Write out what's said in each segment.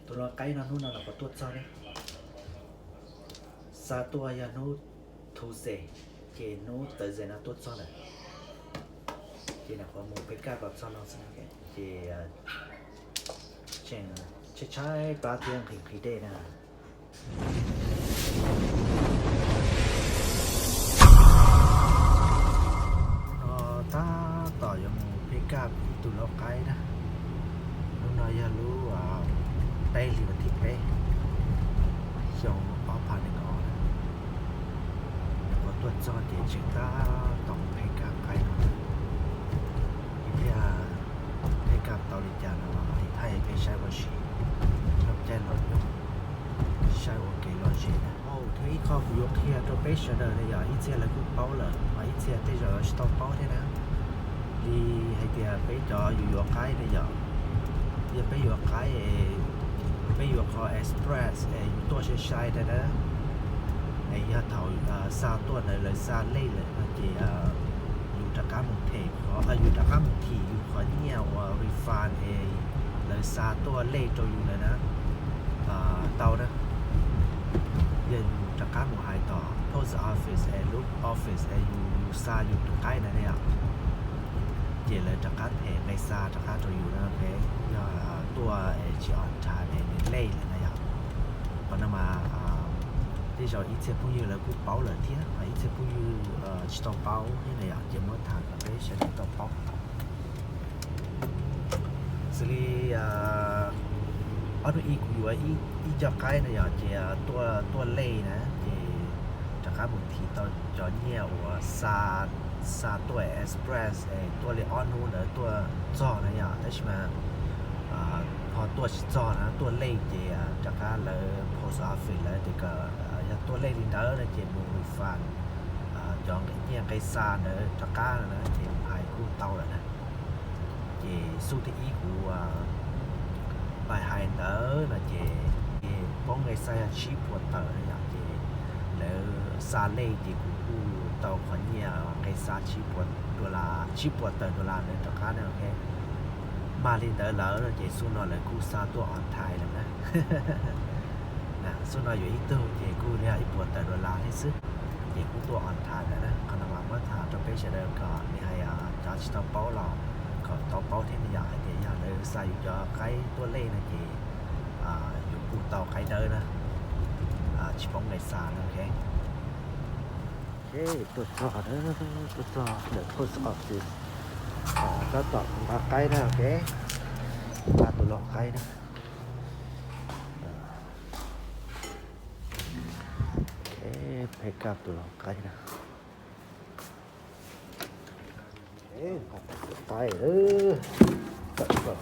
Tus lau qaib no hnub no nyuam qhuav tuaj txog ne. Xa tuaj yog hnub Tuesday, ces hnub Thursday no tuaj txog lawm. Ces nyuam qhuav mus pick up los txog no xwb, ces tseem tshaib tshaib plab thiab nqhis nqhis dej na. Hnub no tab tom yuav mus pick up ib tug lau qaib na. Lub no yog lub peb hlis vas thib peb, xyoo ob phav nees nkaum. Nyuam qhuav tuaj txog ces tseem tab tom mus pick up qaib no. Ib pliag pick up tau li cas no los thaij peb saib ua si, rau caij los nyoog saib ua kev lom zem na. Thiab ib qho kuv yuav qhia rau peb sawv daws na yom, ib txhia lawv kuj paub lawm, ho ib txhia tej zaum tsis tau paub thiab na. Li hais tias peb cov yus yuav qaib na yom, yog peb yuav qaib, peb yuav qhov express es yus tuaj sai sai na, es yog thaum xa tuaj ntawd lawv xa lej lawm no ces yus rov qab mus them, yus rov qab mus thim yus qhov nyiaj uas refund es lawv xa tuaj lej rau yus ntawd na, tau na. Yog yus rov qab mus hais tom post office es lub office es yus xa yus tus qaib ntawd ne yom, ces lawv rov qab them nqe xa rov qab rau yus na. Yog tuaj es tsis on time es nws lej lawm na yom. Qhov no mas tej zaum ib txhia phooj ywg lawv kuj paub lawm thiab, ib txhia phooj ywg tsis tau paub thiab na yom, ces muab tham kom peb sawv daws tau paub. Xws li ob hnub ib kuv yuav ib co qaib na yom, ces tuaj lej na, ces rov qab mus thim tau cov nyiaj uas xa tuaj express es tuaj li ob hnub ntawd tuaj txog na yom, tab sis mas ho tuaj tsis txog na, tuaj lej ces rov qab lawv post office lawv tias kom yog tuaj lej li ntawd no ces mus refund cov nyiaj nqe xa ntawd rov qab no na, ces hais kuj tau lawm na. Ces xub thib ib kuv pais hais ntawd no ces poob nqe xa yog tsib puas tawm na yom, ces lawv xa lej ces kuv kuj tau qhov nyiaj nqe xa tsib puas dollar, tsib puas tawm dollar ntawd rov qab na. Mag li ntawd lawm no ces xub no lawv kuj xa tuaj on time lawm na. Xub no yuav ib tug ces kuj yog ib puas tawm dollar thiab xwb, ces kuj tuaj on time lawm na. Qhov no mas muab tham rau peb sawv daws kom li hais cov tsis tau paub los kom tau paub thiab na yom, hais tias yog lawv xa yus cov qaib tuaj lej no ces yus kuj tau qaib dawb na, tsis poob nqe xa na. Ok, tuaj txog, tuaj txog ntawm post office, tab tom nqa qaib na. Ok, nqa tus lau qaib na. Ok, pick up tus lau qaib na. Qaib, tawm kom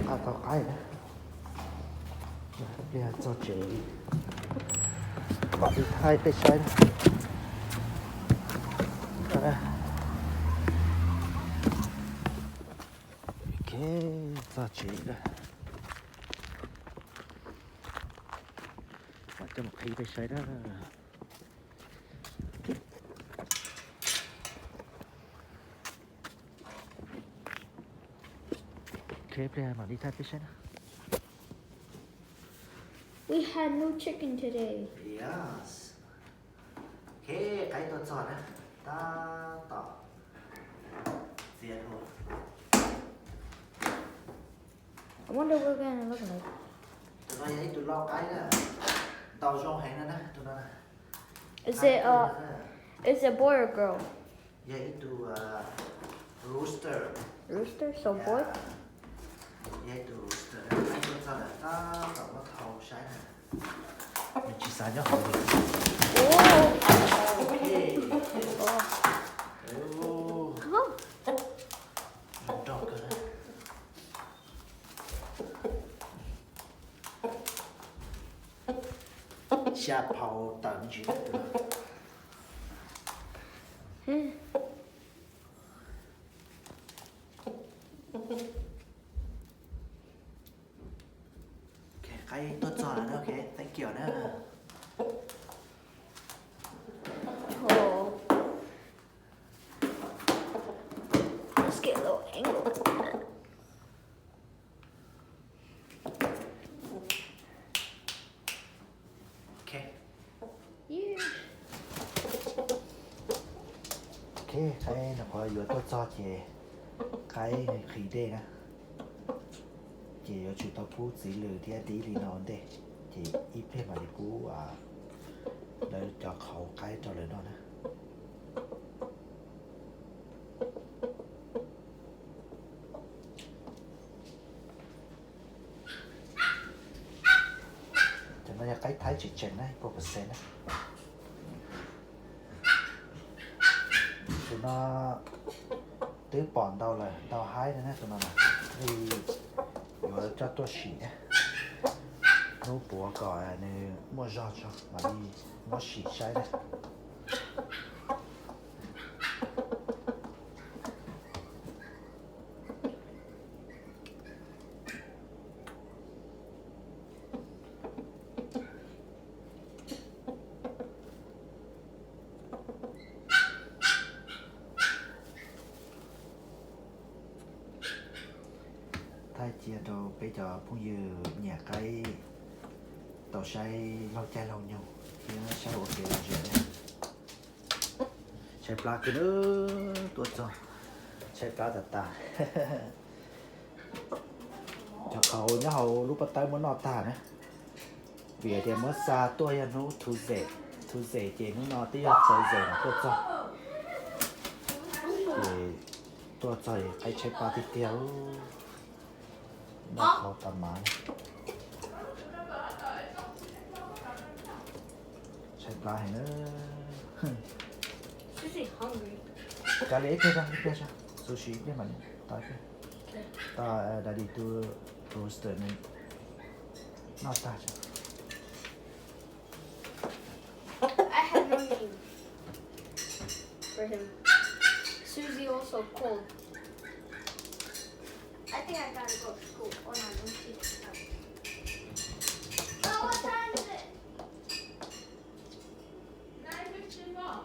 nqa tau qaib na. Pliag txog tsev mam li thaij peb saib na. Ok, txog tsev lawm. Mam coj mus qhib peb saib na. Ok, pliag mam li thaij peb saib na. We had no chicken today. Yes. Ok, qaib tuaj txog na. Tab tom txias dhau. I wonder what we're gonna look like. Tus no yog ib tug lau qaib na. Ntau zoo heev no na, tus no na. Is it, uh, is it boy or girl? Yog ib tug rooster. Rooster, so boy? Yog ib tug rooster, qaib tuaj txog lawm tab tom muab thau saib na. Nws tsis xav nyob hauv li. Ok. Nrog kawg na. Xya phau tawm me ntsis. Ok, qaib tuaj txog lawm na. Ok, thank you na. Let's get a little angle. Yuav tuaj txog ces qaib nqhis dej na, ces yuav tsum tau pub txiv lws thiab dib li no ua ntej, ces ib pliag mam li pub lawv cov qhauv qaib rau lawv noj na. Cov no yog qaib Thaib tseem tseem na, ib puas percent na. Tus no twb pom ntau lawm, ntau haib na tus no na, li yuav coj tuaj sim na. Hnub puav kom nws muaj zog tso mam li muab sim saib na. Thaij cia rau peb cov phooj ywg nyiam qaib tau saib laug caij laug nyoog thiab saib ua kev lom zem na. Tshaib plab kiag na, tuaj txog tshaib plab tas tas. Cov qhauv nyob hauv lub pob tawb muab noj tag na, vim tias muab xa tuaj yog hnub Tuesday, Tuesday ces hnub no twb yog Thursday los tuaj txog. Ces tuaj txog qaib tshaib plab tiag tiag, noj qhauv tas mas. Tshaib plab heev na. Kav liam ib pliag, ib pliag, sushi ib pliag mas tau ib pliag. Tau daddy tus roaster nws noj tag tso. I have no name for him. Susie also cold. I think I gotta go to school. Oh no, let me see. Oh, what time is it? Nine fifty-four.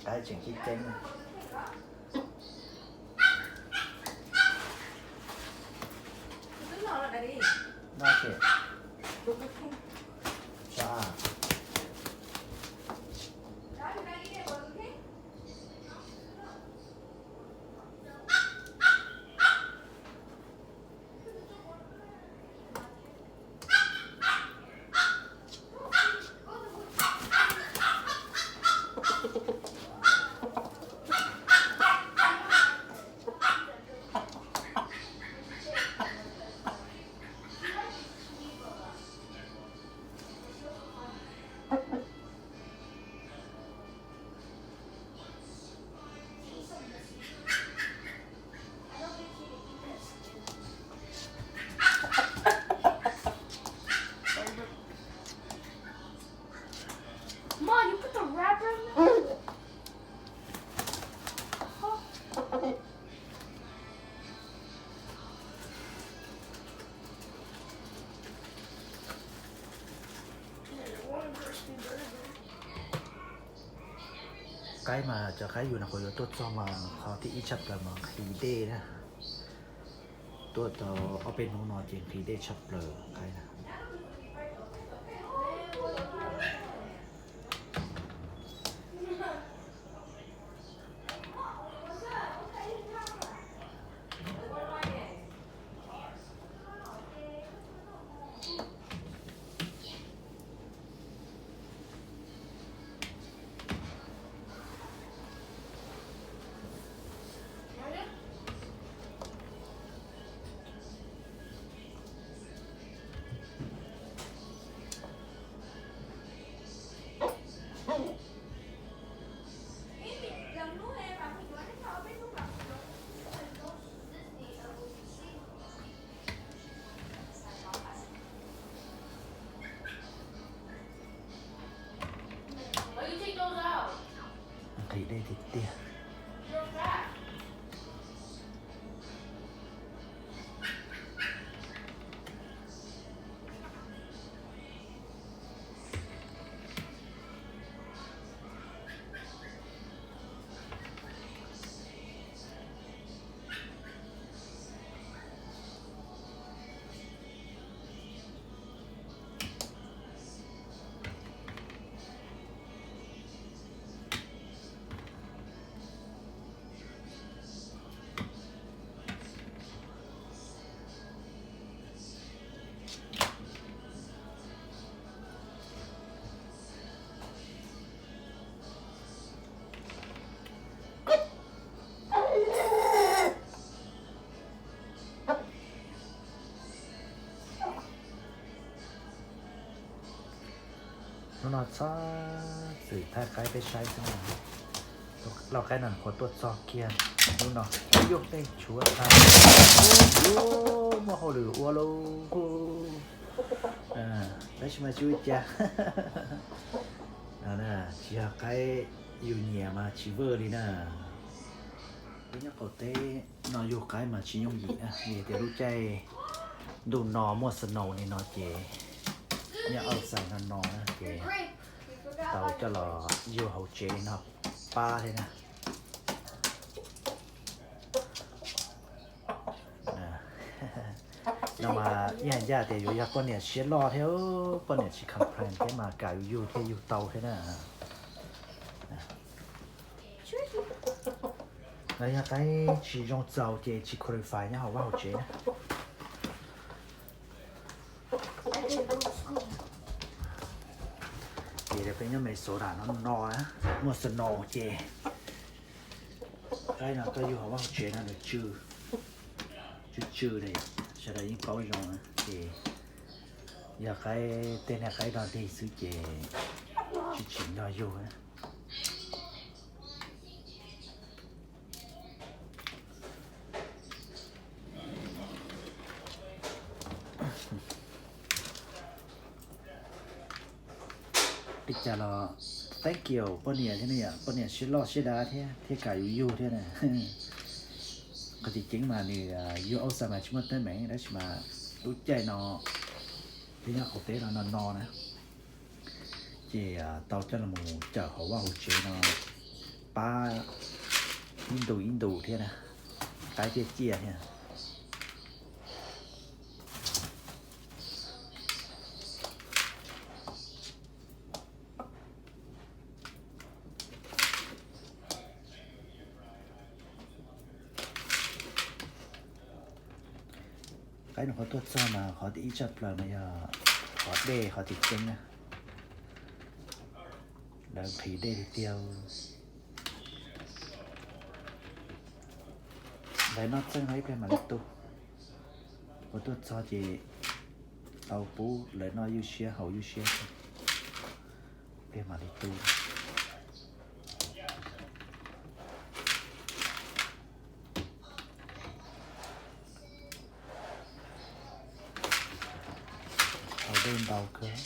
Qaib tseem ceeb ceeb. Mom, you put the wrapper in there? Qaib mas cov qaib yus no kuv yuav tuaj txog mas qhov thib ib tshaj plaws mas nqhis dej na. Tuaj tau ob peb hnub no ces nqhis dej tshaj plaws qaib na. Tiag tiag. Hnub no txhob txwm thaij qaib peb saib xwb na. Lauj, qaib no qhuav tuaj txog kiag hnub no, yuj tej tshuav tag, muaj hauj lwm ua lauj. Tab sis mas tsis ua cas. Tsis yog qaib yus nyiam mas tsis vwj li na. Peb nyob qaum teb no yug qaib mas tsis yooj yim na, vim tias lub caij ntuj no muaj snow li no ces nyob outside no no na ces tau coj los yug hauv tsev li no pab thiab na. No mas ib yam ncaj tias yuav yog poj niam siab loj thiab, poj niam tsis complain thiab mas kam yug yug thiab yug tau thiab na. Los yog qaib tsis zoo txaus ces tsis qualify nyob hauv vaj hauv tsev na. Ces peb nyob Minnesota no no na, muaj snow ces qaib no koj yug hauv vaj hauv tsev no nws tsw, tsw tsw li, sawv daws yeej paub zoo na. Ces yog qaib, tej niag qaib dog dig xwb ces tsis tsim nyog yug na. Li cas los thank you poj niam thiab ne yom, poj niam siab loj siab dav thiab, thiab kam yus yug thiab na. Qhov tseem ceeb mas nws yug outside mas tsis muaj teeb meem, tab sis mas lub caij no peb nyob qaum teb no no no na, ces tau coj los cawm hauv vaj hauv tsev no pab ib ntus ib ntus thiab na, qaib thiaj ciaj thiab. Qaib no qhov tuaj txog mas qhov ib tshaj plaws mas yog qhov dej qhov tseem ceeb na. Lawv nqhis dej tiag tiag. Lawv noj txeeg no ib pliag mam li tu. Qhov tuaj txog ces tau pub lawv noj ywj siab haus ywj siab, ib pliag mam li tu. Haus dej ntau kawg.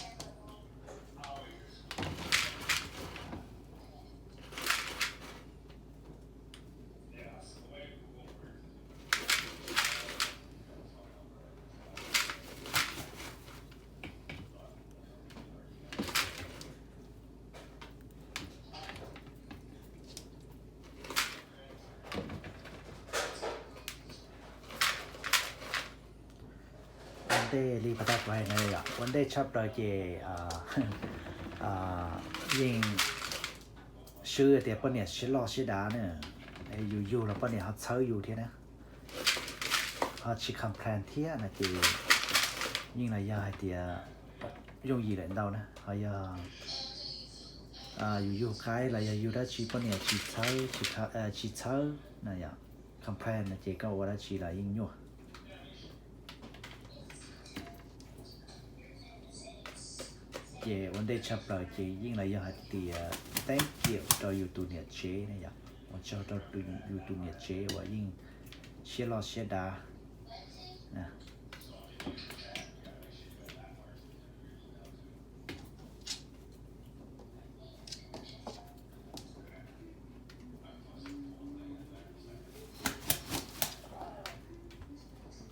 Ua ntej li pas tas kuv hais na yom, ua ntej tshaj plaws ces yeej swb tias poj niam siab loj siab dav na, yus yug los poj niam ho txhawb yus thiab na, ho tsis complain thiab no ces yeej los yog hais tias yooj yim lawm ntau na. Ho yog yus yug qaib los yog yug dab tsi poj niam tsis txhawb, tsis txhawb na yom, complain no ces koj ua dab tsi los yeej nyuaj. Ces ua ntej tshaj plaws ces yeej los yog hais tias thank you rau yus tus niam tsev na yom, ua tsaug rau yus tus niam tsev uas yeej siab loj siab dav.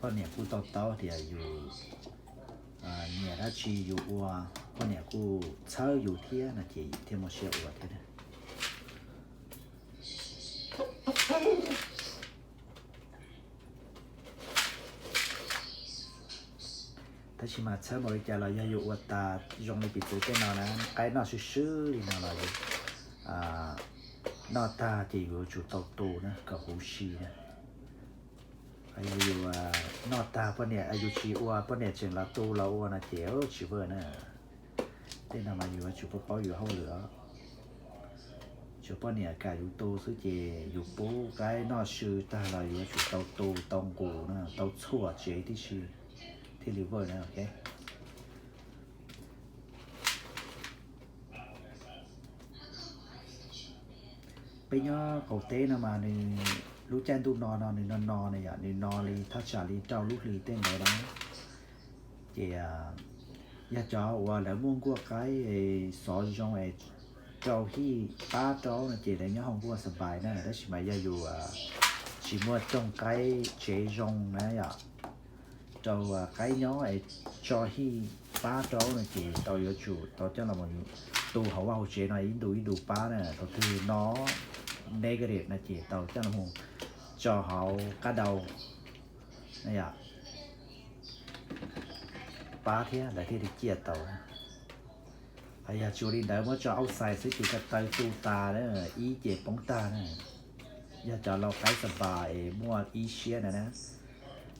Poj niam kuj to taub tias yus nyiam dab tsi yus ua, poj niam kuj txhawb yus thiab no ces thiaj muaj siab ua thiab. Tab sis mas txhawb npaum li cas los yog yus ua tas zoo li piv txwv tej no na, qaib noj swb swb li no los yus noj tag ces yuav tsum tau tu na kom huv si na. Yog yus noj tag poj niam, yus tsis ua poj niam tseem los tu los ua no ces tsis work na. Tej no mas yus yuav tsum paub paub yus hauj lwm os. Tsuas poj niam kam yus tu xwb ces yus pub qaib noj swb tag los yuav tsum tau tu, tau nqus na, tau txhuam tsev tib si thiaj li work na, ok. Peb nyob qaum teb no mas nws lub caij ntuj no no nws no no na yom, nws no li thaj tsam li rau lub hli tej ntawd na. Ces yog cov uas lawv muaj nkuaj qaib xov zoo es rau hij pab rau no ces lawv nyob hauv nkuaj xab npais na, tab sis mas yog yus tsis muaj cooj qaib tsev zoo na yom, rau qaib nyob es tso hij pab rau no ces tau yuav tsum tau coj los tu hauv vaj hauv tsev no ib ntu ib ntu pab na, thaum twg no negative no ces tau coj los tso hauv qab dau na yom, pab thiab lawv thiaj li ciaj tau. Yog tsuas li ntawd muab tso outside xwb ces ko taw tu tas na, ib ces poob tag na. Yog cov lau qaib xab npais es muaj ib siab na na,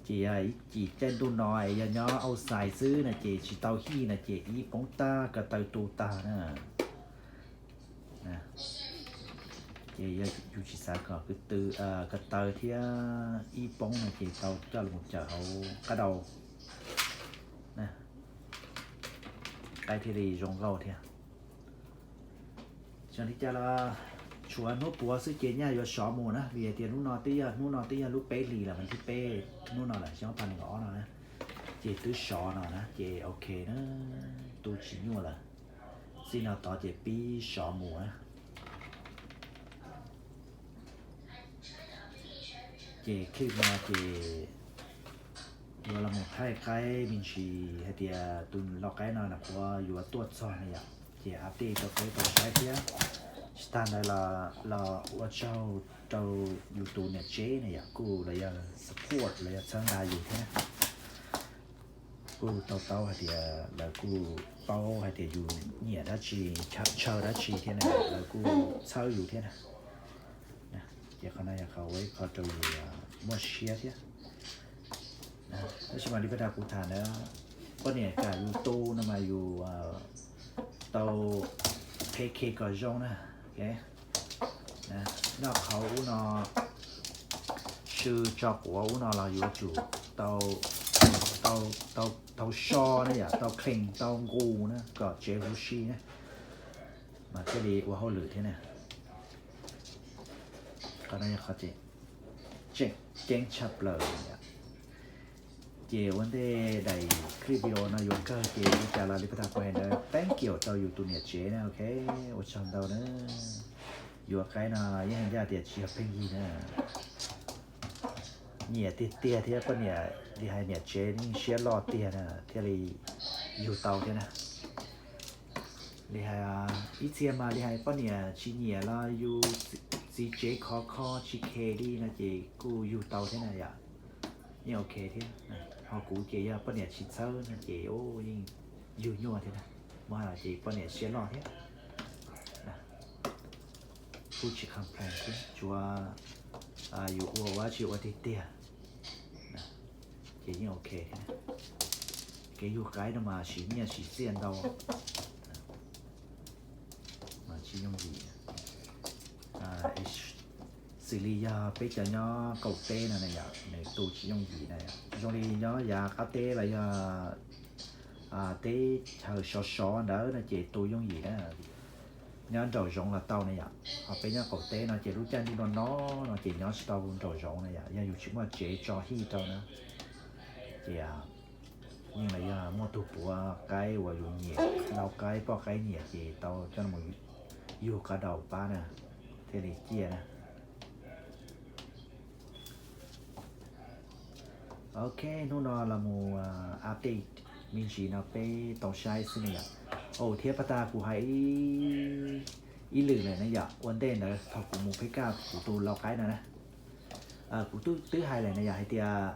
ces yog ib cim caij ntuj no es yog nyob outside xwb no ces tsis tau hij no ces ib poob tag ko taw tu tag na. Ces yog yus tsis xav kom ko taw thiab ib poob no ces tau coj los mus cawm hauv qab dau, qaib thiaj li zoo nkauj thiab. Tseem li cas los tshuav hnub puav xwb ces nyaj yuav sov mus na, vim hais tias hnub no twb yog, hnub no twb yog lub peb hlis lawm, vas thib peb hnub no lawm, xyoo ob phav nees nkaum ob no na, ces twb sov no na ces ok na, tu tsis nyuaj lawm. Txij no tod ces pib sov mus na. Ces clip no ces yuav los mus thaij qaib me ntsis hais tias tus lau qaib no nws puas yuav tuaj txog na yom, ces update rau peb tau saib thiab. Tsis tas ntawd los ua tsaug rau yus tus niam tsev na yom, kuj los yog support los yog txhawb nqa yus thiab. Kuj to taub hais tias lawv kuj paub hais tias yus nyiam dab tsi, ntshaw dab tsi thiab na, lawv kuj txhawb yus thiab na. Ces qhov no yog qhov ua ib qho rau yus muaj siab thiab. Tab sis mas li pab dag kuv tham na, poj niam kam yus tu no mas yus tau take care kom zoo na. Noj qhauv ub no, sw tso quav ub no los yuav tsum tau, tau, tau so na yom, tau clean, tau nqus na kom tsev huv si na, mas thiaj li ua hauj lwm thiab na. Qhov no yog qhov tseem ceeb tshaj plaws. Ces ua ntej daim clip video no yuav kawg ces li cas los li pab tag kuv hais ntawd thank you rau yus tus niam tsev na, ok, ua tsaug ntau na. Yus ua qaib no yeej hais ncaj tias tsis yog pheej yig na. Nyiam tiag tiag thiab poj niam li hais niam tsev yeej siab loj tiag na thiaj li yug tau thiab na. Li hais ib txhia mas li hais poj niam tsis nyiam los yus txiv tsev khov kho tsis khe li no ces kuj yug tau thiab na yom. Yeej ok thiab. Ho kuv ces yog poj niam tsis txhawb no ces yeej yug nyuaj thiab na. Muab hais los ces poj niam siab loj thiab. Kuj tsis complain thiab, tsuas yus ua ua tsis ua tiag tiag ces yeej ok thiab. Kev yug qaib no mas siv nyiaj siv txiaj ntau, mas tsis yooj yim. Xws li yog peb cov nyob qaum teb no na yom, nws tu tsis yooj yim na yom. Zoo li nyob yav qab teb los yog teb chaws sov sov ntawd no ces tu yooj yim na. Nyob nraum zoov los tau na yom, ho peb nyob qaum teb no ces lub caij ntuj no no no ces nyob tsis tau nraum zoov na yom, yog yus tsis muaj tsev tso hij rau na. Ces yeej los yog muaj tug puav qaib uas yus nyiam, lau qaib poj qaib nyiam ces tau coj mus yug qab dau pab na, thiaj li ciaj na. Ok, hnub no los mus update me ntsis no peb tau saib xwb na yom. Au, thiab pab tas kuv hais ib lwm lawm na yom, ua ntej ntawd thaum kuv mus pick up kuv tus lau qaib no na, kuv twb hais lawm na yom, hais tias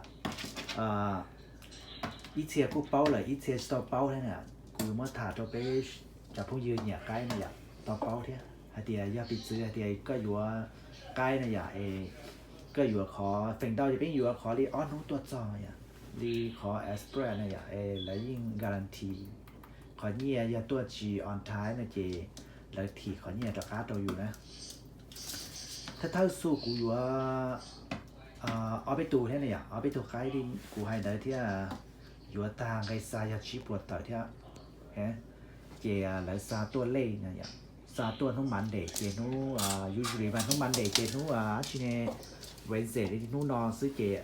ib txhia kuj paub lawm, ib txhia tsis tau paub thiab na. Kuv muab tham rau peb cov phooj ywg nyiam qaib na yom tau paub thiab, hais tias yog piv txwv hais tias koj yuav qaib na yom, es koj yuav qhov, feem ntau ces peb yuav qhov li ob hnub tuaj txog yom, li qhov express na yom, es lawv yeej guarantee qhov nyiaj, yog tuaj tsis on time no ces lawv thim qhov nyiaj rov qab rau yus na. Thawj thawj xu kuv yuav ob peb tug thiab na yom, ob peb tug qaib li kuv hais ntawd thiab, yuav tag nqe xa yog tsib puas tawm thiab. Ces lawv xa tuaj late na yom, xa tuaj hnub Monday ces hnub, usually mas hnub Monday ces hnub dab tsi ne, Wednesday li hnub no xwb ces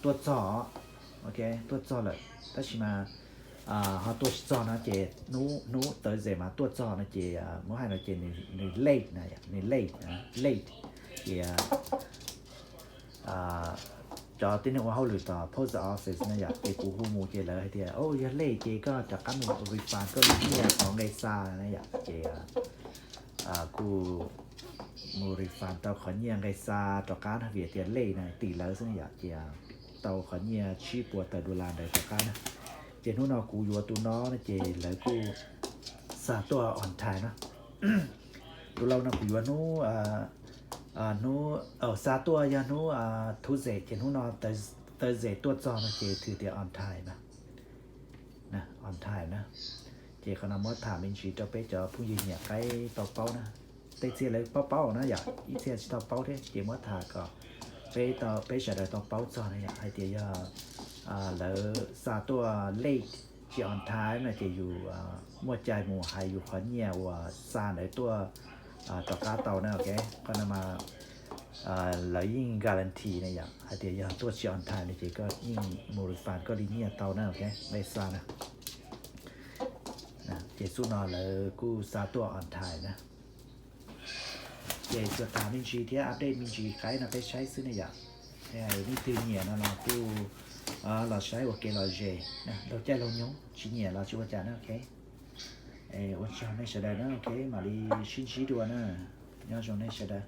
tuaj txog, ok, tuaj txog lawm. Tab sis mas ho tuaj tsis txog no ces hnub Thursday mas tuaj txog no ces muab hais no ces nws late na, nws late, late. Ces cov tib neeg ua hauj lwm tom post office na yom, ces kuv hu mus ces lawv hais tias, o, yog late ces koj rov qab mus refund koj li nyiaj qhov nqe xa na yom. Ces kuj mus refund tau qhov nyiaj nqe xa rov qab na, vim tias late na, tim lawv xwb na yom. Ces tau qhov nyiaj tsib puas tawm dollar ntawd rov qab na. Ces hnub no kuv yuav tus no no ces lawv kuj xa tuaj on time na. Tus lau no kuv yuav hnub, hnub, xa tuaj yog hnub Tuesday ces hnub no Thursday tuaj txog no ces thwm tias on time na, on time na. Ces qhov no muab tham me ntsis rau peb cov phooj ywg nyiam qaib tau paub na. Tej txhia lawv paub paub na yom, ib txhia tsis tau paub thiab ces muab tham kom peb, peb sawv daws tau paub txog na yom, hais tias yog lawv xa tuaj late tsis on time no ces yus muaj cai mus hais yus qhov nyiaj uas xa ntawd tuaj rov qab tau na, ok. Qhov no mas lawv yeej guarantee na yom, hais tias yog tuaj tsis on time no ces koj yeej mus refund koj li nyiaj tau na, ok, nqe xa na. Ces xub no lawv kuj xa tuaj on time na. Ces tsuas tham me ntsis thiab update me ntsis qaib no peb saib xwb na yom. Nej leej twg nyiam no los kuj los saib ua kev lom zem laug caij laug nyoog, tsis nyiam los tsis ua cas na, ok. Ua tsaug nej sawv daws na, ok, mam li sib ntsib dua na. Nyob zoo nej sawv daws.